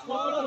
Txhob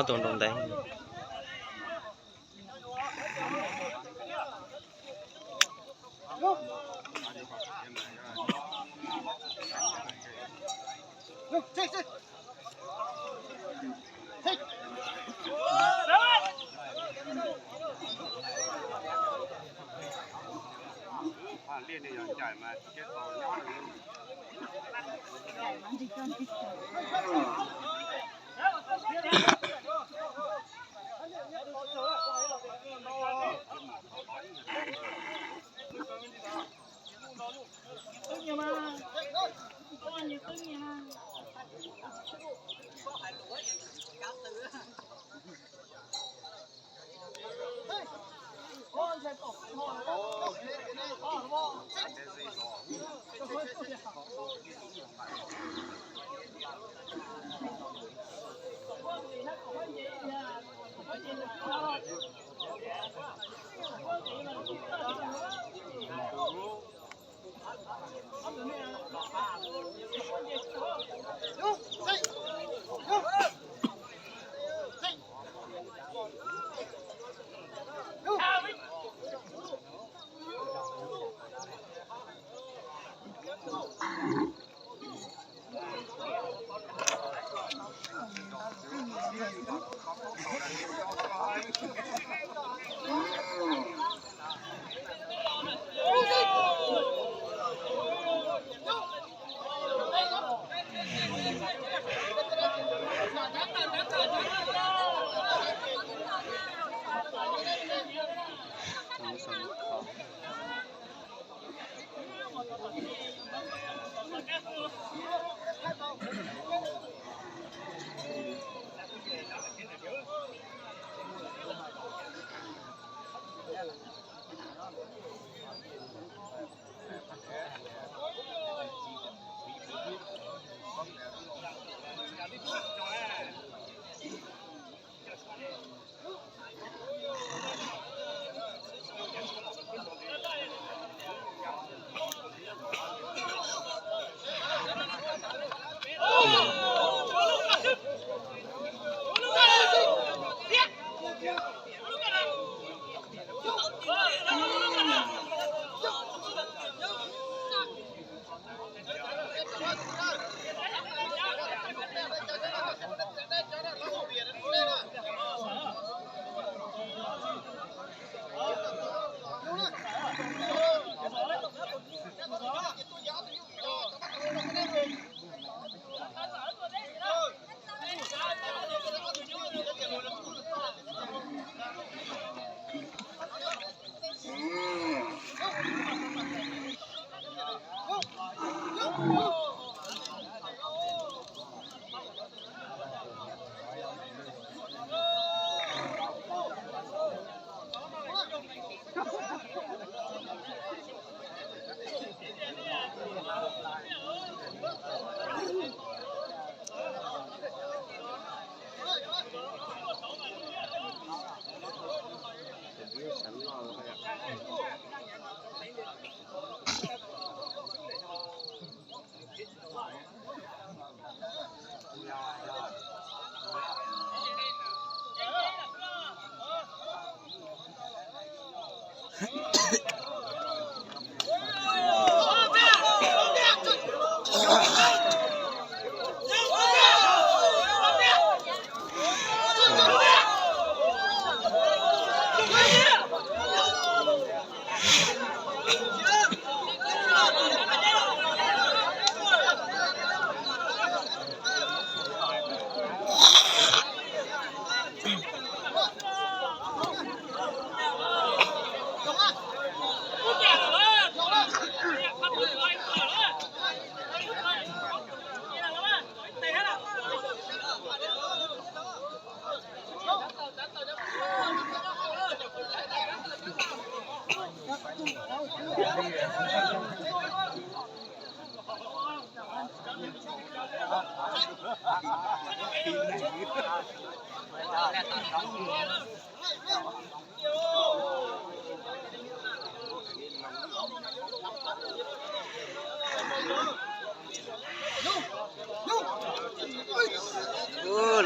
tus nroo ntev.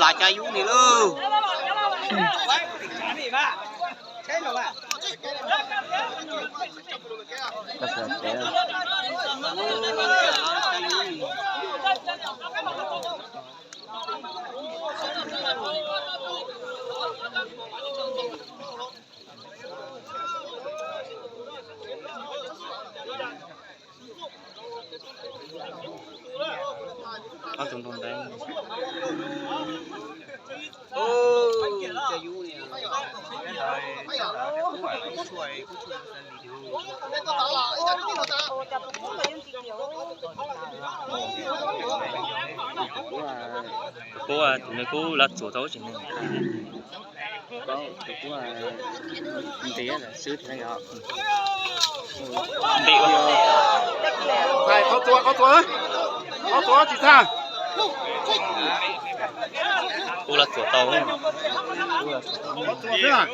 Lam cai yub ni lauj. Ob tug nrog ntev. Kuv tus me kub lawv txuas tau ib tsev neeg. Tus kub ntiav xwb thiab yog ntiav. Qhov txuas, qhov txuas, qhov txuas tsis txhaj. Kub lawv txuas tau. Qhov txuas xwb.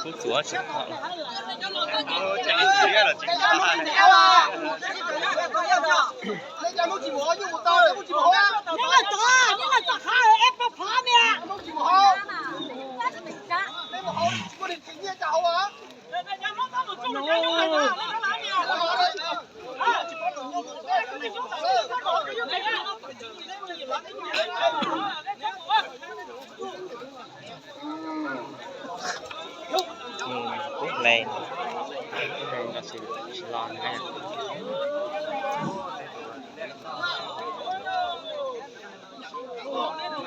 Kub txuas tsis tau. Kub hle, kub hle no tsis los na.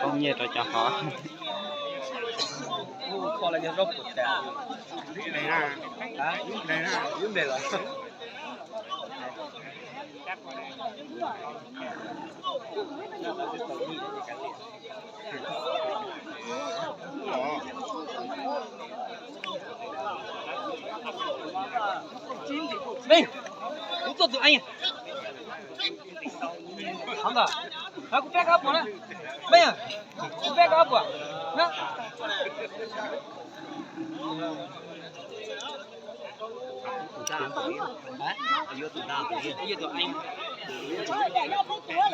Koj nyiaj rau cov hov. Kuv tuaj tus eej. Kuv peb kab puas na. Mej, kuv peb kab puas na. Twb ua li ces li los kuv peb yug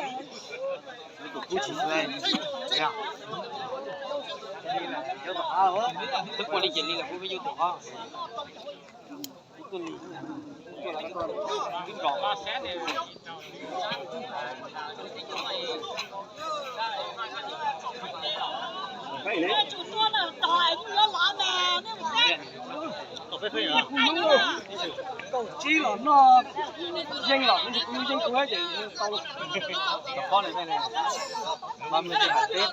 tus qhov. Kaum tsib los noj yeej los, kuv yeej kuv ces tau. Los mus ces hais teb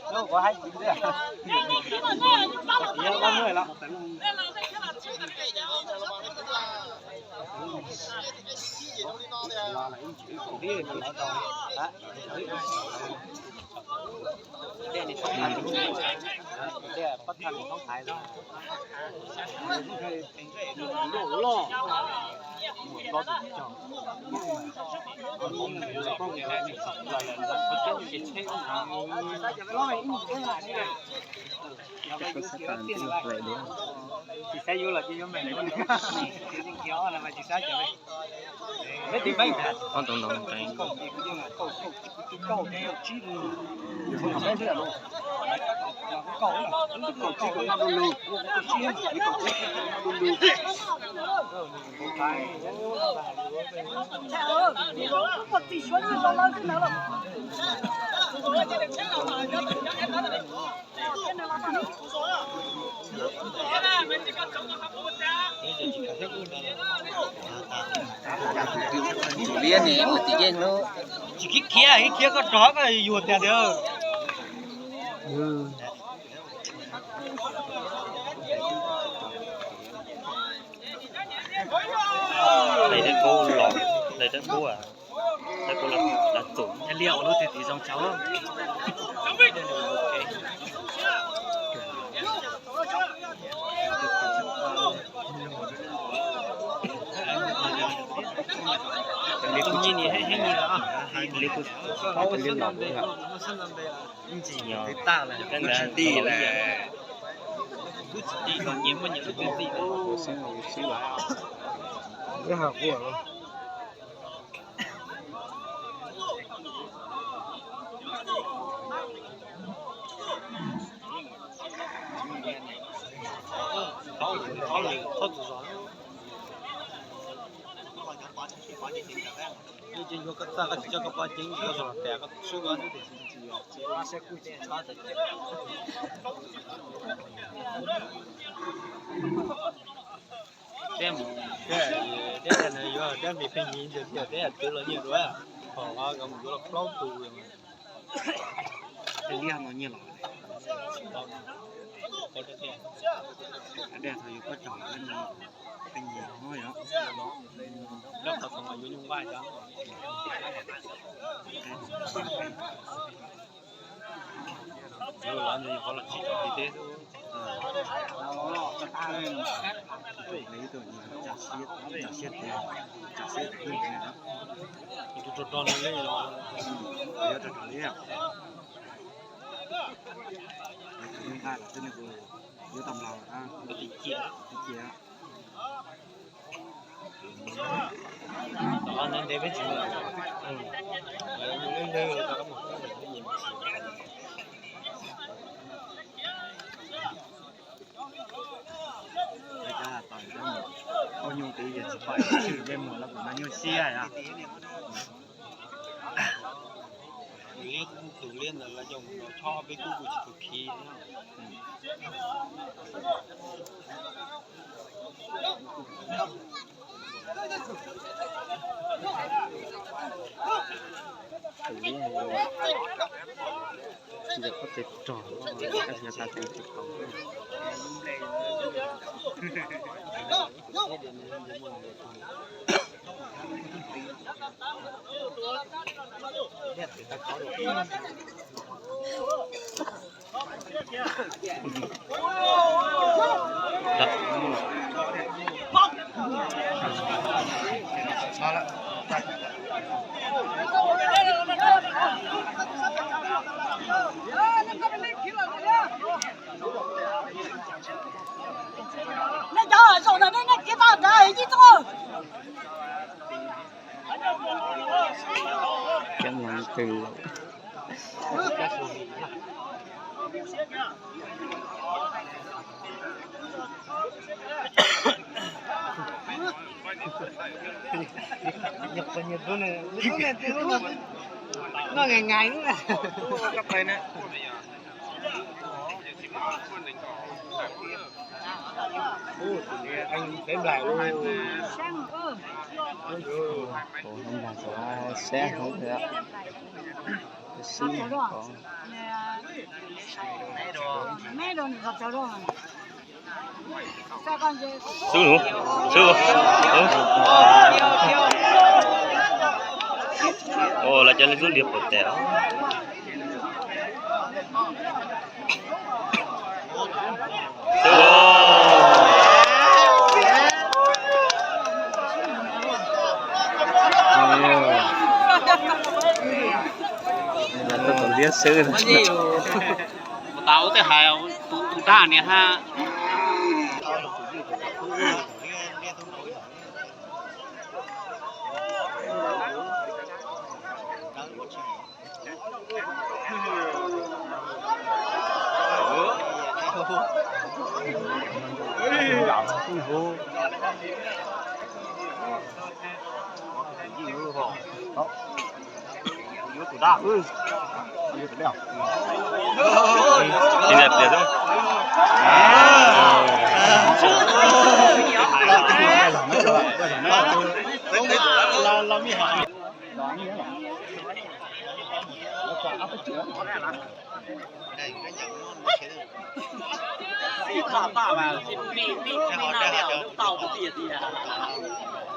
tias, kuv hais kuv tias, kuv muaj los. Tsis xav yuav los cia yuav me, tsis xav cov. Ob tug ntoo ntev. Liab ne, ua tsis yeej lub. Tsis khiav, khiav koj rov koj yuag tiag tiag. Tes dej kub los. Dab Kub, Dab Kub los txum nyob liaj ua lub twg tim zoo tsav. Ces yuav koj txaj koj tsis coj koj poj ceeb koj zos tes koj swb koj ntub tes. Teb, teb no yuav dab mis pheej nyiag ntsia tias teb twv los nyiag dua, thaum no mus yuav los plaub tus. Liaj no nyiag los, dab thaum yuav pob tsuas pheej nyiag no yog. Dab qhov thaum yuav nyuj nqaij cov. Yuav los ntawd qhov los tsis tau li teb. Tus rog rog no li los yuav rog rog li. Yuav tau nplaug, cia. Tau nyuj tid yog tsis pom ib txhij dej muag los kuv mas nyuaj siab yom. Tus liab ntawd los yog mus nrog chob peb kub kuj tsis tau khi. Ntawm pob tw rog, yog tas tus tsis tau. Nej cov zaum no nej, nej kev toj ntawd ib tug. Cov no twg? Noj ngai ngai. Peb nplaim lawm. Tus no mas xav sab heev thiab. Xib hawv. Xwb, xwb. Ua, lawv cov lub liag pom tes. Tus liab xwb. Ua tas ua tej hais tus dag niam ha.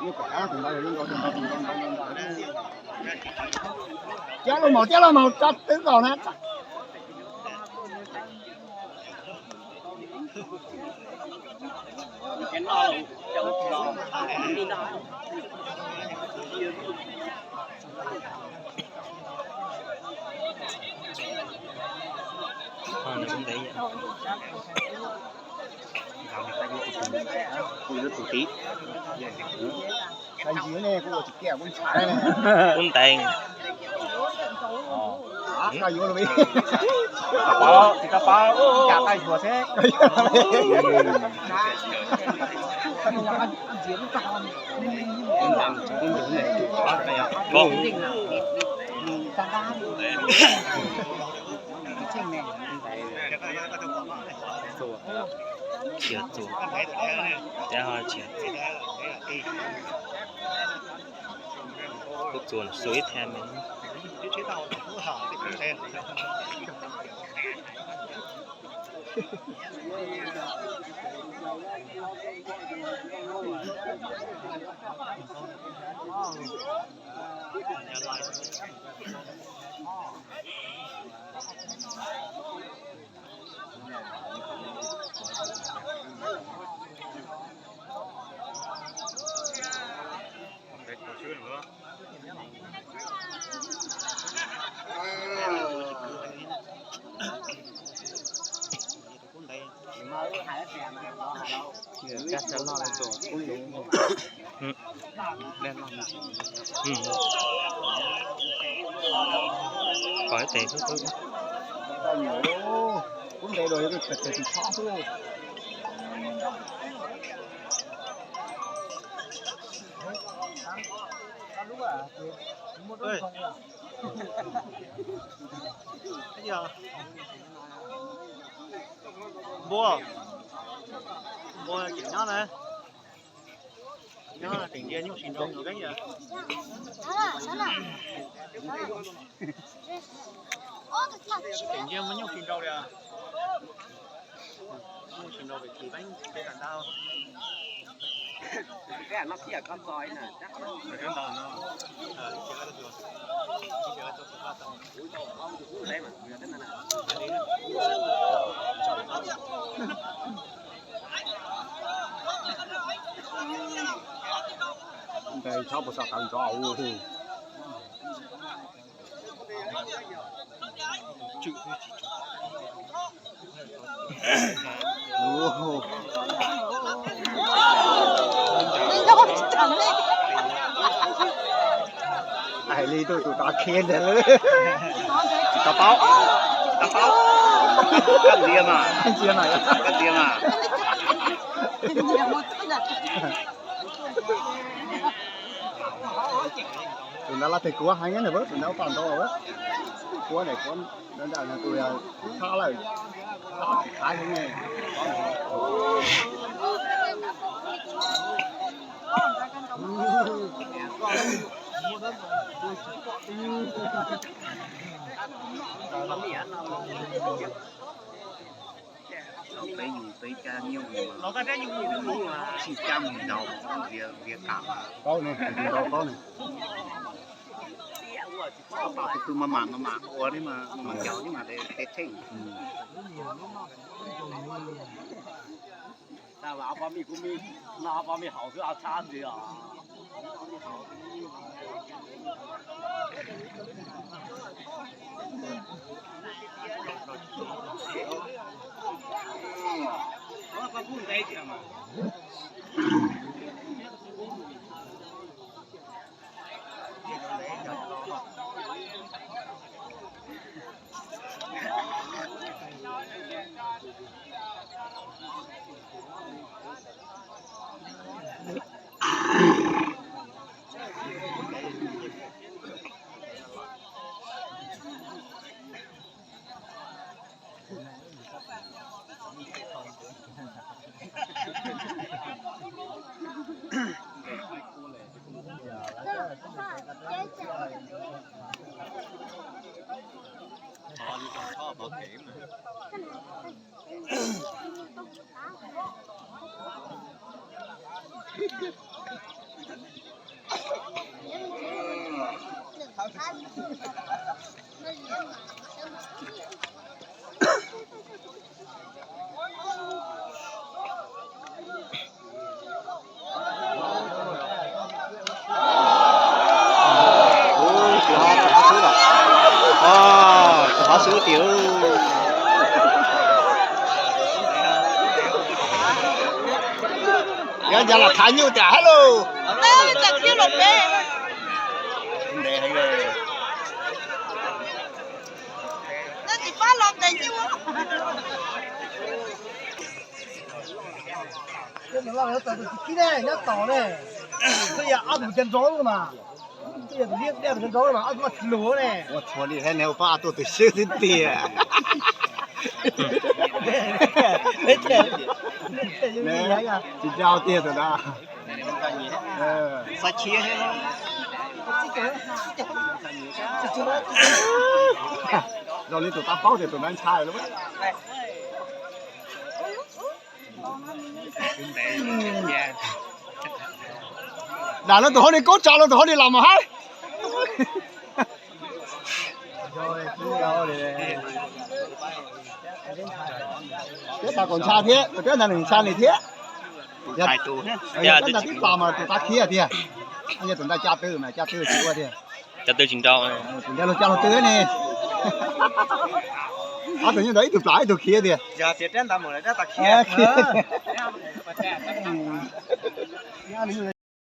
Cab los mos, cab los mos, cab twb los na. Kuv yuav tus tid. Kuv ntev. Tsis tau paub, tsis tau paub. Txiav txuas, txiav ho txiav. Kuv txuas su ib thaj me. Kub ntev los yog tes tus tshov xwb. Npua, npua tseem nyob na. Nyob teem ntsia nyuj sis nrau nws peb yog. Teem ntsia muaj nyuj sis nrau li. Nyuj sis nrau pem kis peb peb tas ntau. Nqe tshab puas xav tawv nrov. Hais li tus tus tod khiav ntag. Tsis tau paub, tsis tau paub. Kab ntxias mas, kab ntxias mas, kab ntxias mas. Tus ntawd laj teg kuv heev na, tus ntawd ua paj nrau, kuv ntawm kuv ntawm tus tshab lawm, tshab heev. Peb yus peb cab nyuj, sib cab mus ntaus, ntiav kam. Paub ne, tus ntaus paub ne. Pab pab tus twg mas mam mam mam ua thiab mas mam mam ncaus thiab mas tes tsheej. Xub tiag. Yog ncaj los khav nyuj tiag hab lauj. Txawm thiab los peb. Ntev heev li. Tsis pab los ntev nyuj. Nyob tom ne, twb yog ob tug cov nraug mas, twb yog tus liab tus cov nraug mas ob tug mas lus ne. Ua txhua li thiab ne, ua pab tuaj tus swb xwb tiag. Tsis nrau tiag tus no. Zoo li tus tab paub tias tus no ntshai lawm. Dam no tus hauv ni kub tso los tus hauv ni los mus hab. Peb tas kom ntsha thiab, peb tas nws ntsha nws thiab. Yog peb tas tib pas mas tus tab khiav tiag. Yog tus ntawd caj tw mas caj tw tsis ua tiag. Cov tw tsis nrau. Tus ntawd los coj los tw ne. Ob tug nyob ntawd ib tug plam ib tug khiav tiag.